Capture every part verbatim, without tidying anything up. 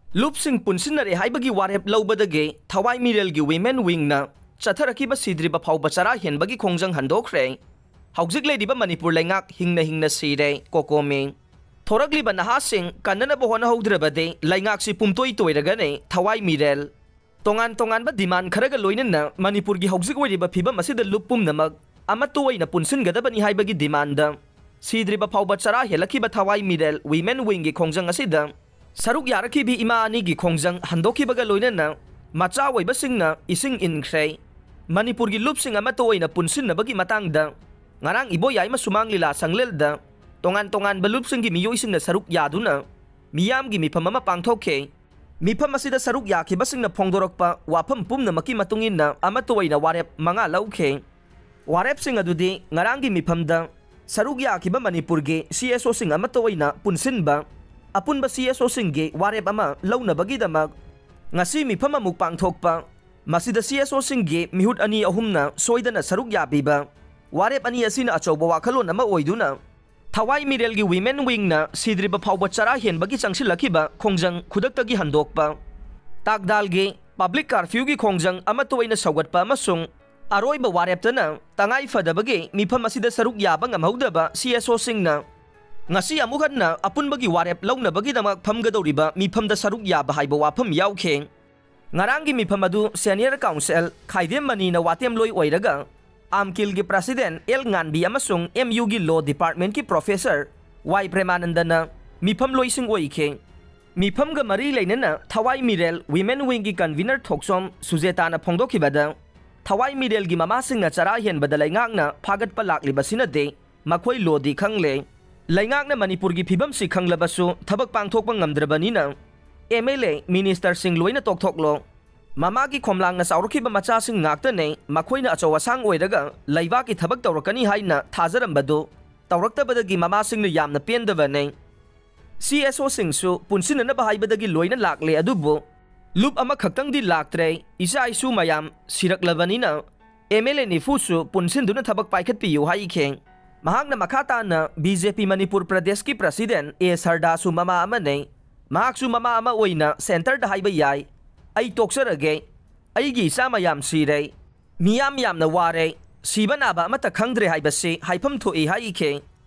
ꯂꯨꯞꯁꯤꯡ ꯄꯨꯟꯁꯤꯟꯅꯔꯦ ꯍꯥꯏꯕꯒꯤ ꯋꯥꯔꯦꯞ ꯂꯧꯕꯗꯒꯤ ꯊꯋꯥꯏ ꯃꯤꯔꯦꯜꯒꯤ Women Wingꯅ ꯆꯠꯊꯔꯛꯈꯤꯕ ꯁꯤꯗ꯭ꯔꯤꯕ ꯐꯥꯎꯕ ꯆꯔꯥ ꯍꯦꯟꯕꯒꯤ ꯈꯣꯡꯖꯪ ꯍꯟꯗꯣꯛꯈ꯭ꯔꯦ꯫ ꯍꯧꯖꯤꯛ ꯂꯩꯔꯤꯕ ꯃꯅꯤꯄꯨꯔ ꯂꯩꯉꯥꯛ ꯍꯤꯡꯅ ꯍꯤꯡꯅ ꯁꯤꯔꯦ, ꯀꯣꯀꯣꯃꯤ꯫ ꯊꯣꯔꯛꯂꯤꯕ ꯅꯍꯥꯁꯤꯡ ꯀꯟꯅꯅꯕ ꯍꯣꯠꯅꯍꯧꯗ꯭ꯔꯕꯗꯤ ꯂꯩꯉꯥꯛꯁꯤ ꯄꯨꯝꯇꯣꯏ ꯇꯣꯏꯔꯒꯅꯤ, ꯊꯋꯥꯏ ꯃꯤꯔꯦꯜ꯫ ꯇꯣꯉꯥꯟ ꯇꯣꯉꯥꯟꯕ demand ꯈꯔꯒ ꯂꯣꯏꯅꯅ ꯃꯅꯤꯄꯨꯔꯒꯤ ꯍꯧꯖꯤꯛ ꯑꯣꯏꯔꯤꯕ ꯐꯤꯕꯝ ꯑꯁꯤꯗ ꯂꯨꯞ ꯄꯨꯝꯅꯃꯛ ꯑꯃꯠꯇ ꯑꯣꯏꯅ ꯄꯨꯟꯁꯤꯟꯒꯗꯕꯅꯤ ꯍꯥꯏꯕꯒꯤ demandꯗ ꯁꯤꯗ꯭ꯔꯤꯕ ꯐꯥꯎꯕ ꯆꯔꯥ ꯍꯦꯜꯂꯛꯈꯤꯕ ꯊꯋꯥꯏ ꯃꯤꯔꯦꯜ Women Wingꯒꯤ ꯈꯣꯡꯖꯪ ꯑꯁꯤꯗ ꯁꯔꯨꯛ ꯌꯥꯔꯛꯈꯤꯕꯤ ꯏꯃꯥ ꯑꯅꯤꯒꯤ ꯈꯣꯡꯖꯪ ꯍꯟꯗꯣꯛꯈꯤꯕꯒ ꯂꯣꯏꯅꯅ ꯃꯆꯥ ꯑꯣꯏꯕꯁꯤꯡꯅ ꯏꯁꯤꯡ ꯏꯟꯈ꯭ꯔꯦ꯫ ꯃꯅꯤꯄꯨꯔꯒꯤ ꯂꯨꯞꯁꯤꯡ ꯑꯃꯠꯇ ꯑꯣꯏꯅ ꯄꯨꯟꯁꯤꯟꯅꯕꯒꯤ ꯃꯇꯥꯡꯗ ꯉꯔꯥꯡ ꯏꯕꯣꯌꯥꯏꯃ ꯁꯨꯃꯥꯡ ꯂꯤꯂꯥ ꯁꯪꯂꯦꯜꯗ ꯇꯣꯉꯥꯟ ꯇꯣꯉꯥꯟꯕ ꯂꯨꯞꯁꯤꯡꯒꯤ ꯃꯤꯑꯣꯏꯁꯤꯡꯅ ꯁꯔꯨꯛ ꯌꯥꯗꯨꯅ ꯃꯤꯌꯥꯝꯒꯤ ꯃꯤꯐꯝ ꯑꯃ ꯄꯥꯡꯊꯣꯛꯈꯤ꯫ ꯃꯤꯐꯝ ꯑꯁꯤꯗ ꯁꯔꯨꯛ ꯌꯥꯈꯤꯕꯁꯤꯡꯅ ꯐꯣꯡꯗꯣꯔꯛꯄ ꯋꯥꯐꯝ ꯄꯨꯝꯅꯃꯛꯀꯤ ꯃꯇꯨꯡ ꯏꯟꯅ ꯑꯃꯠꯇ ꯑꯣꯏꯅ ꯋꯥꯔꯦꯞ ꯃꯉꯥ ꯂꯧꯈꯤ꯫ ꯋꯥꯔꯦꯞꯁꯤꯡ ꯑꯗꯨꯗꯤ ꯉꯔꯥꯡꯒꯤ ꯃꯤꯐꯝꯗ ꯁꯔꯨꯛ ꯌꯥꯈꯤꯕ ꯃꯅꯤꯄꯨꯔꯒꯤ CSOꯁꯤꯡ ꯑꯃꯠꯇ ꯑꯣꯏꯅ ꯄꯨꯟꯁꯤꯟꯕ, ꯑꯄꯨꯟꯕ CSOꯁꯤꯡꯒꯤ ꯋꯥꯔꯦꯞ ꯑꯃ ꯂꯧꯅꯕꯒꯤꯗꯃꯛ ꯉꯁꯤ ꯃꯤꯐꯝ ꯑꯃꯨꯛ ꯄꯥꯡꯊꯣꯛꯄ, ꯃꯁꯤꯗ CSOꯁꯤꯡꯒꯤ ꯃꯤꯍꯨꯠ ꯑꯅꯤ ꯑꯍꯨꯝꯅ ꯁꯣꯏꯗꯅ ꯁꯔꯨꯛ ꯌꯥꯕꯤꯕ, ꯋꯥꯔꯦꯞ ꯑꯅꯤ ꯑꯁꯤꯅ ꯑꯆꯧꯕ ꯋꯥꯈꯜꯂꯣꯟ ꯑꯃ ꯑꯣꯏꯗꯨꯅ ꯊꯋꯥꯏ ꯃꯤꯔꯦꯜꯒꯤ Women Wingꯅ ꯁꯤꯗ꯭ꯔꯤꯕ ꯐꯥꯎꯕ ꯆꯔꯥ ꯍꯦꯟꯕꯒꯤ ꯆꯪꯁꯤꯜꯂꯛꯈꯤꯕ ꯈꯣꯡꯖꯪ ꯈꯨꯗꯛꯇꯒꯤ ꯍꯟꯗꯣꯛꯄ, ꯇꯥꯛꯗꯥꯜꯒꯤ public curfewꯒꯤ ꯈꯣꯡꯖꯪ ꯑꯃꯠꯇ ꯑꯣꯏꯅ ꯁꯧꯒꯠꯄ ꯑꯃꯁꯨꯡ ꯑꯔꯣꯏꯕ ꯋꯥꯔꯦꯞꯇꯅ ꯇꯉꯥꯏ ꯐꯗꯕꯒꯤ ꯃꯤꯐꯝ ꯑꯁꯤꯗ ꯁꯔꯨꯛ ꯌꯥꯕ ꯉꯝꯍꯧꯗꯕ CSOꯁꯤꯡꯅ ꯉꯁꯤ ꯑꯃꯨꯛ ꯍꯟꯅ ꯑꯄꯨꯟꯕꯒꯤ ꯋꯥꯔꯦꯞ ꯂꯧꯅꯕꯒꯤꯗꯃꯛ ꯐꯝꯒꯗꯧꯔꯤꯕ ꯃꯤꯐꯝꯗ ꯁꯔꯨꯛ ꯌꯥꯕ ꯍꯥꯏꯕ ꯋꯥꯐꯝ ꯌꯥꯎꯈꯤ꯫ ꯉꯔꯥꯡꯒꯤ ꯃꯤꯐꯝ ꯑꯗꯨ senior counsel ꯈꯥꯏꯗꯦꯝ ꯃꯅꯤꯅ ꯋꯥꯇꯦꯝꯂꯣꯏ ꯑꯣꯏꯔꯒ, ꯑꯥꯝꯀꯤꯜꯒꯤ president ꯑꯦꯜ ꯉꯥꯟꯕꯤ ꯑꯃꯁꯨꯡ MUꯒꯤ law departmentꯀꯤ professor ꯋꯥꯏ ꯄ꯭ꯔꯦꯃꯥꯅꯟꯗꯅ ꯃꯤꯐꯝꯂꯣꯏꯁꯤꯡ ꯑꯣꯏꯈꯤ꯫ ꯃꯤꯐꯝꯒ ꯃꯔꯤ ꯂꯩꯅꯅ ꯊꯋꯥꯏ ꯃꯤꯔꯦꯜ Women Wingꯒꯤ convener ꯊꯣꯛꯆꯣꯝ ꯁꯨꯖꯦꯇꯥꯅ ꯐꯣꯡꯗꯣꯛꯈꯤꯕꯗ, ꯊꯋꯥꯏ ꯃꯤꯔꯦꯜꯒꯤ ꯃꯃꯥꯁꯤꯡꯅ ꯆꯔꯥ ꯍꯦꯟꯕꯗ ꯂꯩꯉꯥꯛꯅ ꯐꯥꯒꯠꯄ ꯂꯥꯛꯂꯤꯕꯁꯤꯅꯗꯤ ꯃꯈꯣꯏ ꯂꯣꯗꯤ ꯈꯪꯂꯦ꯫ ꯂꯩꯉꯥꯛꯅ ꯃꯅꯤꯄꯨꯔꯒꯤ ꯐꯤꯕꯝꯁꯤ ꯈꯪꯂꯕꯁꯨ ꯊꯕꯛ ꯄꯥꯡꯊꯣꯛꯄ ꯉꯝꯗ꯭ꯔꯕꯅꯤꯅ, MLA, ministerꯁꯤꯡ ꯂꯣꯏꯅ ꯇꯣꯛꯊꯣꯛꯂꯣ꯫ ꯃꯃꯥꯒꯤ ꯈꯣꯝꯂꯥꯡꯅ ꯆꯥꯎꯔꯛꯈꯤꯕ ꯃꯆꯥꯁꯤꯡ ꯉꯥꯛꯇꯅꯦ, ꯃꯈꯣꯏꯅ ꯑꯆꯧ ꯑꯁꯥꯡ ꯑꯣꯏꯔꯒ ꯂꯩꯕꯥꯛꯀꯤ ꯊꯕꯛ ꯇꯧꯔꯛꯀꯅꯤ ꯍꯥꯏꯅ ꯊꯥꯖꯔꯝꯕꯗꯨ ꯇꯧꯔꯛꯇꯕꯗꯒꯤ ꯃꯃꯥꯁꯤꯡꯅ ꯌꯥꯝꯅ ꯄꯦꯟꯗꯕꯅꯦ꯫ CSOꯁꯤꯡꯁꯨ ꯄꯨꯟꯁꯤꯟꯅꯅꯕ ꯍꯥꯏꯕꯗꯒꯤ ꯂꯣꯏꯅ ꯂꯥꯛꯂꯦ, ꯑꯗꯨꯕꯨ ꯂꯨꯞ ꯑꯃꯈꯛꯇꯪꯗꯤ ꯂꯥꯛꯇ꯭ꯔꯦ꯫ ꯏꯆꯥ ꯏꯁꯨ ꯃꯌꯥꯝ ꯁꯤꯔꯛꯂꯕꯅꯤꯅ MLA ꯅꯤꯐꯨꯁꯨ ꯄꯨꯟꯁꯤꯟꯗꯨꯅ ꯊꯕꯛ ꯄꯥꯏꯈꯠꯄꯤꯌꯨ ꯍꯥꯏꯈꯤ꯫ ꯃꯍꯥꯛꯅ ꯃꯈꯥ ꯇꯥꯅ BJP ꯃꯅꯤꯄꯨꯔ ꯄ꯭ꯔꯗꯦꯁꯀꯤ president ꯑꯦ ꯁꯔꯗꯥꯁꯨ ꯃꯃꯥ ꯑꯃꯅꯤ꯫ ꯃꯍꯥꯛꯁꯨ ꯃꯃꯥ ꯑꯃ ꯑꯣꯏꯅ ꯁꯦꯟꯇꯔꯗ ꯍꯥꯏꯕ ꯌꯥꯏ, "ꯑꯩ ꯇꯣꯛꯆꯔꯒꯦ, ꯑꯩꯒꯤ ꯏꯆꯥ ꯃꯌꯥꯝ ꯁꯤꯔꯦ, ꯃꯤꯌꯥꯝ ꯌꯥꯝꯅ ꯋꯥꯔꯦ, ꯁꯤꯕ ꯅꯥꯕ ꯑꯃꯠꯇ ꯈꯪꯗ꯭ꯔꯦ ꯍꯥꯏꯕꯁꯤ ꯍꯥꯏꯐꯝ ꯊꯣꯛꯏ" ꯍꯥꯏꯈꯤ꯫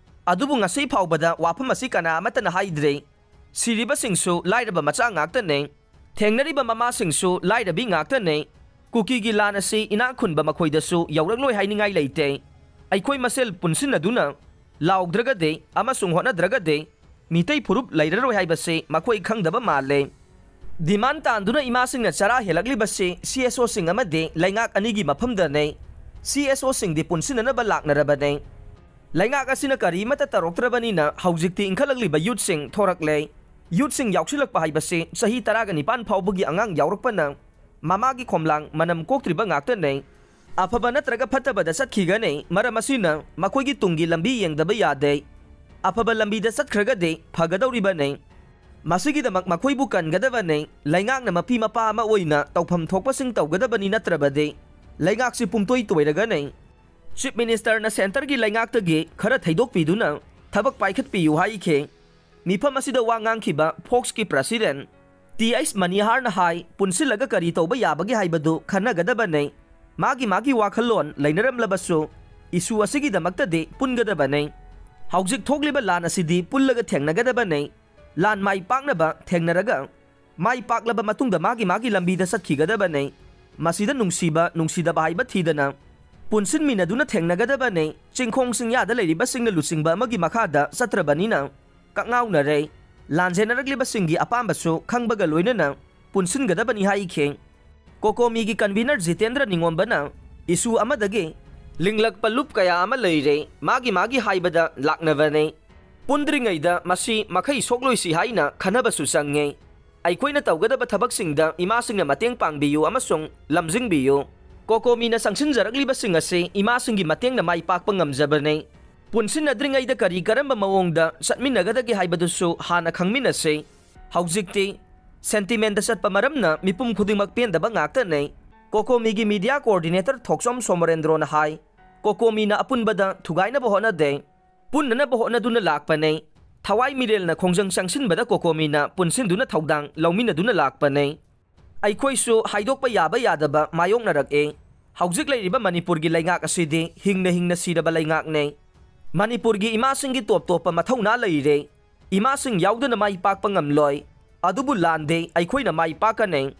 ꯑꯗꯨꯕꯨ ꯉꯁꯤ ꯐꯥꯎꯕꯗ ꯋꯥꯐꯝ ꯑꯁꯤ ꯀꯅꯥ ꯑꯃꯠꯇꯅ ꯍꯥꯏꯗ꯭ꯔꯤ꯫ ꯁꯤꯔꯤꯕꯁꯤꯡꯁꯨ ꯂꯥꯏꯔꯕ ꯃꯆꯥ ꯉꯥꯛꯇꯅꯤ꯫ ꯊꯦꯡꯅꯔꯤꯕ ꯃꯃꯥꯁꯤꯡꯁꯨ ꯂꯥꯏꯔꯕꯤ ꯉꯥꯛꯇꯅꯤ꯫ ꯀꯨꯀꯤꯒꯤ ꯂꯥꯟ ꯑꯁꯤ ꯏꯅꯥꯛ ꯈꯨꯟꯕ ꯃꯈꯣꯏꯗꯁꯨ ꯌꯧꯔꯛꯂꯣꯏ ꯍꯥꯏꯅꯤꯡꯉꯥꯏ ꯂꯩꯇꯦ꯫ ꯑꯩꯈꯣꯏ ꯃꯁꯦꯜ ꯄꯨꯟꯁꯤꯟꯅꯗꯨꯅ ꯂꯥꯎꯗ꯭ꯔꯒꯗꯤ ꯑꯃꯁꯨꯡ ꯍꯣꯠꯅꯗ꯭ꯔꯒꯗꯤ ꯃꯤꯇꯩ ꯐꯨꯔꯨꯞ ꯂꯩꯔꯔꯣꯏ ꯍꯥꯏꯕꯁꯤ ꯃꯈꯣꯏ ꯈꯪꯗꯕ ꯃꯥꯜꯂꯦ꯫ ꯗꯤꯃꯥꯟ ꯇꯥꯟꯗꯨꯅ ꯏꯃꯥꯁꯤꯡꯅ ꯆꯔꯥ ꯍꯦꯜꯂꯛꯂꯤꯕꯁꯤ ꯁꯤ ꯑꯦꯁ ꯑꯣꯁꯤꯡ ꯑꯃꯗꯤ ꯂꯩꯉꯥꯛ ꯑꯅꯤꯒꯤ ꯃꯐꯝꯗꯅꯤ꯫ C S ꯑꯣꯁꯤꯡꯗꯤ ꯄꯨꯟꯁꯤꯟꯅꯅꯕ ꯂꯥꯛꯅꯔꯕꯅꯤ꯫ ꯂꯩꯉꯥꯛ ꯑꯁꯤꯅ ꯀꯔꯤꯃꯠꯇ ꯇꯧꯔꯛꯇ꯭ꯔꯕꯅꯤꯅ ꯍꯧꯖꯤꯛꯇꯤ ꯏꯟꯈꯠꯂꯛꯂꯤꯕ ꯌꯨꯠꯁꯤꯡ ꯊꯣꯔꯛꯂꯦ꯫ ꯌꯨꯠꯁꯤꯡ ꯌꯥꯎꯁꯤꯜꯂꯛꯄ ꯍꯥꯏꯕꯁꯤ ꯆꯍꯤ ꯇꯔꯥꯒ ꯅꯤꯄꯥꯟ ꯐꯥꯎꯕꯒꯤ ꯑꯉꯥꯡ ꯌꯥꯎꯔꯛꯄꯅ ꯃꯃꯥꯒꯤ ꯈꯣꯝꯂꯥꯡ ꯃꯅꯝ ꯀꯣꯛꯇ꯭ꯔꯤꯕ ꯉꯥꯛꯇꯅꯤ꯫ ꯑꯐꯕ ꯅꯠꯇ꯭ꯔꯒ ꯐꯠꯇꯕꯗ ꯆꯠꯈꯤꯒꯅꯤ꯫ ꯃꯔꯝ ꯑꯁꯤꯅ ꯃꯈꯣꯏꯒꯤ ꯇꯨꯡꯒꯤ ꯂꯝꯕꯤ ꯌꯦꯡꯗꯕ ꯌꯥꯗꯦ꯫ ꯑꯐꯕ ꯂꯝꯕꯤꯗ ꯆꯠꯈ꯭ꯔꯒꯗꯤ ꯐꯒꯗꯧꯔꯤꯕꯅꯤ꯫ ꯃꯁꯤꯒꯤꯗꯃꯛ ꯃꯈꯣꯏꯕꯨ ꯀꯟꯒꯗꯕꯅꯤ꯫ ꯂꯩꯉꯥꯛꯅ ꯃꯄꯤ ꯃꯄꯥ ꯑꯃ ꯑꯣꯏꯅ ꯇꯧꯐꯝ ꯊꯣꯛꯄꯁꯤꯡ ꯇꯧꯒꯗꯕꯅꯤ, ꯅꯠꯇ꯭ꯔꯕꯗꯤ ꯂꯩꯉꯥꯛꯁꯤ ꯄꯨꯝꯇꯣꯏ ꯇꯣꯏꯔꯒꯅꯤ꯫ ꯆꯤꯐ ꯃꯤꯅꯤꯁꯇꯔꯅ ꯁꯦꯟꯇꯔꯒꯤ ꯂꯩꯉꯥꯛꯇꯒꯤ ꯈꯔ ꯊꯩꯗꯣꯛꯄꯤꯗꯨꯅ ꯊꯕꯛ ꯄꯥꯏꯈꯠꯄꯤꯌꯨ ꯍꯥꯏꯈꯤ꯫ ꯃꯤꯐꯝ ꯑꯁꯤꯗ ꯋꯥ ꯉꯥꯡꯈꯤꯕ ꯐꯣꯛꯁꯀꯤ ꯄ꯭ꯔꯁꯤꯗꯦꯟ ꯇꯤ ꯑꯩꯆ ꯃꯅꯤꯍꯥꯔꯅ ꯍꯥꯏ, ꯄꯨꯟꯁꯤꯜꯂꯒ ꯀꯔꯤ ꯇꯧꯕ ꯌꯥꯕꯒꯦ ꯍꯥꯏꯕꯗꯨ ꯈꯟꯅꯒꯗꯕꯅꯤ꯫ ꯃꯥꯒꯤ ꯃꯥꯒꯤ ꯋꯥꯈꯜꯂꯣꯟ ꯂꯩꯅꯔꯝꯂꯕꯁꯨ ꯏꯁꯨ ꯑꯁꯤꯒꯤꯗꯃꯛꯇꯗꯤ ꯄꯨꯟꯒꯗꯕꯅꯤ꯫ ꯍꯧꯖꯤꯛ ꯊꯣꯛꯂꯤꯕ ꯂꯥꯟ ꯑꯁꯤꯗꯤ ꯄꯨꯜꯂꯒ ꯊꯦꯡꯅꯒꯗꯕꯅꯤ꯫ ꯂꯥꯟ ꯃꯥꯏ ꯄꯥꯛꯅꯕ ꯊꯦꯡꯅꯔꯒ ꯃꯥꯏ ꯄꯥꯛꯂꯕ ꯃꯇꯨꯡꯗ ꯃꯥꯒꯤ ꯃꯥꯒꯤ ꯂꯝꯕꯤꯗ ꯆꯠꯈꯤꯒꯗꯕꯅꯤ꯫ ꯃꯁꯤꯗ ꯅꯨꯡꯁꯤꯕ, ꯅꯨꯡꯁꯤꯗꯕ ꯍꯥꯏꯕ ꯊꯤꯗꯅ ꯄꯨꯟꯁꯤꯟꯃꯤꯟꯅꯗꯨꯅ ꯊꯦꯡꯅꯒꯗꯕꯅꯤ꯫ ꯆꯤꯡꯈꯣꯡ ꯆꯤꯡꯌꯥꯗ ꯂꯩꯔꯤꯕꯁꯤꯡꯅ ꯂꯨꯆꯤꯡꯕ ꯑꯃꯒꯤ ꯃꯈꯥꯗ ꯆꯠꯇ꯭ꯔꯕꯅꯤꯅ ꯀꯛꯉꯥꯎꯅꯔꯦ꯫ ꯂꯥꯟꯖꯦꯟꯅꯔꯛꯂꯤꯕꯁꯤꯡꯒꯤ ꯑꯄꯥꯝꯕꯁꯨ ꯈꯪꯕꯒ ꯂꯣꯏꯅꯅ ꯄꯨꯟꯁꯤꯟꯒꯗꯕꯅꯤ ꯍꯥꯏꯈꯤ꯫ ꯀꯣꯀꯣꯃꯤꯒꯤ ꯀꯟꯚꯤꯅꯔ ꯖꯤꯇꯦꯟꯗ꯭ꯔ ꯅꯤꯉꯣꯝꯕꯅ ꯏꯁꯨ ꯑꯃꯗꯒꯤ ꯂꯤꯡꯂꯛꯄ ꯂꯨꯞ ꯀꯌꯥ ꯑꯃ ꯂꯩꯔꯦ, ꯃꯥꯒꯤ ꯃꯥꯒꯤ ꯍꯥꯏꯕꯗ ꯂꯥꯛꯅꯕꯅꯤ꯫ ꯄꯨꯟꯗ꯭ꯔꯤꯉꯩꯗ ꯃꯁꯤ ꯃꯈꯩ ꯁꯣꯛꯂꯣꯏꯁꯤ ꯍꯥꯏꯅ ꯈꯟꯅꯕꯁꯨ ꯆꯪꯉꯦ꯫ ꯑꯩꯈꯣꯏꯅ ꯇꯧꯒꯗꯕ ꯊꯕꯛꯁꯤꯡꯗ ꯏꯃꯥꯁꯤꯡꯅ ꯃꯇꯦꯡ ꯄꯥꯡꯕꯤꯌꯨ ꯑꯃꯁꯨꯡ ꯂꯝꯖꯤꯡꯕꯤꯌꯨ꯫ ꯀꯣꯀꯣꯃꯤꯅ ꯆꯪꯁꯤꯟꯖꯔꯛꯂꯤꯕꯁꯤꯡ ꯑꯁꯤ ꯏꯃꯥꯁꯤꯡꯒꯤ ꯃꯇꯦꯡꯅ ꯃꯥꯏ ꯄꯥꯛꯄ ꯉꯝꯖꯕꯅꯤ꯫ ꯄꯨꯟꯁꯤꯟꯅꯗ꯭ꯔꯤꯉꯩꯗ ꯀꯔꯤ ꯀꯔꯝꯕ ꯃꯑꯣꯡꯗ ꯆꯠꯃꯤꯟꯅꯒꯗꯒꯦ ꯍꯥꯏꯕꯗꯨꯁꯨ ꯍꯥꯟꯅ ꯈꯪꯃꯤꯟꯅꯁꯤ꯫ ꯍꯧꯖꯤꯛꯇꯤ ꯁꯦꯟꯇꯤꯃꯦꯟꯗ ꯆꯠꯄ ꯃꯔꯝꯅ ꯃꯤꯄꯨꯝ ꯈꯨꯗꯤꯡꯃꯛ ꯄꯦꯟꯗꯕ ꯉꯥꯛꯇꯅꯤ꯫ ꯀꯣꯀꯣꯃꯤꯒꯤ ꯃꯤꯗꯤꯌꯥ ꯀꯣꯑꯣꯔꯗꯤꯅꯦꯇꯔ ꯊꯣꯛꯆꯣꯝ ꯁꯣꯃꯣꯔꯦꯟꯗ꯭ꯔꯣꯅ ꯍꯥꯏ, ꯀꯣꯀꯣꯃꯤꯅ ꯑꯄꯨꯟꯕꯗ ꯊꯨꯒꯥꯏꯅꯕ ꯍꯣꯠꯅꯗꯦ, ꯄꯨꯟꯅꯅꯕ ꯍꯣꯠꯅꯗꯨꯅ ꯂꯥꯛꯄꯅꯤ꯫ ꯊꯋꯥꯏ ꯃꯤꯔꯦꯜꯅ ꯈꯣꯡꯖꯪ ꯆꯪꯁꯤꯟꯕꯗ ꯀꯣꯀꯣꯃꯤꯅ ꯄꯨꯟꯁꯤꯟꯗꯨꯅ ꯊꯧꯗꯥꯡ ꯂꯧꯃꯤꯟꯅꯗꯨꯅ ꯂꯥꯛꯄꯅꯤ꯫ ꯑꯩꯈꯣꯏꯁꯨ ꯍꯥꯏꯗꯣꯛꯄ ꯌꯥꯕ ꯌꯥꯗꯕ ꯃꯥꯌꯣꯛꯅꯔꯛꯑꯦ꯫ ꯍꯧꯖꯤꯛ ꯂꯩꯔꯤꯕ ꯃꯅꯤꯄꯨꯔꯒꯤ ꯂꯩꯉꯥꯛ ꯑꯁꯤꯗꯤ ꯍꯤꯡꯅ ꯍꯤꯡꯅ ꯁꯤꯔꯕ ꯂꯩꯉꯥꯛꯅꯤ꯫ ꯃꯅꯤꯄꯨꯔꯒꯤ ꯏꯃꯥꯁꯤꯡꯒꯤ ꯇꯣꯞ ꯇꯣꯞꯄ ꯃꯊꯧꯅꯥ ꯂꯩꯔꯦ꯫ ꯏꯃꯥꯁꯤꯡ ꯌꯥꯎꯗꯅ ꯃꯥꯏ ꯄꯥꯛꯄ ꯉꯝꯂꯣꯏ꯫ ꯑꯗꯨꯕꯨ ꯂꯥꯟꯗꯦ, ꯑꯩꯈꯣꯏꯅ ꯃꯥꯏ ꯄꯥꯛꯀꯅꯤ꯫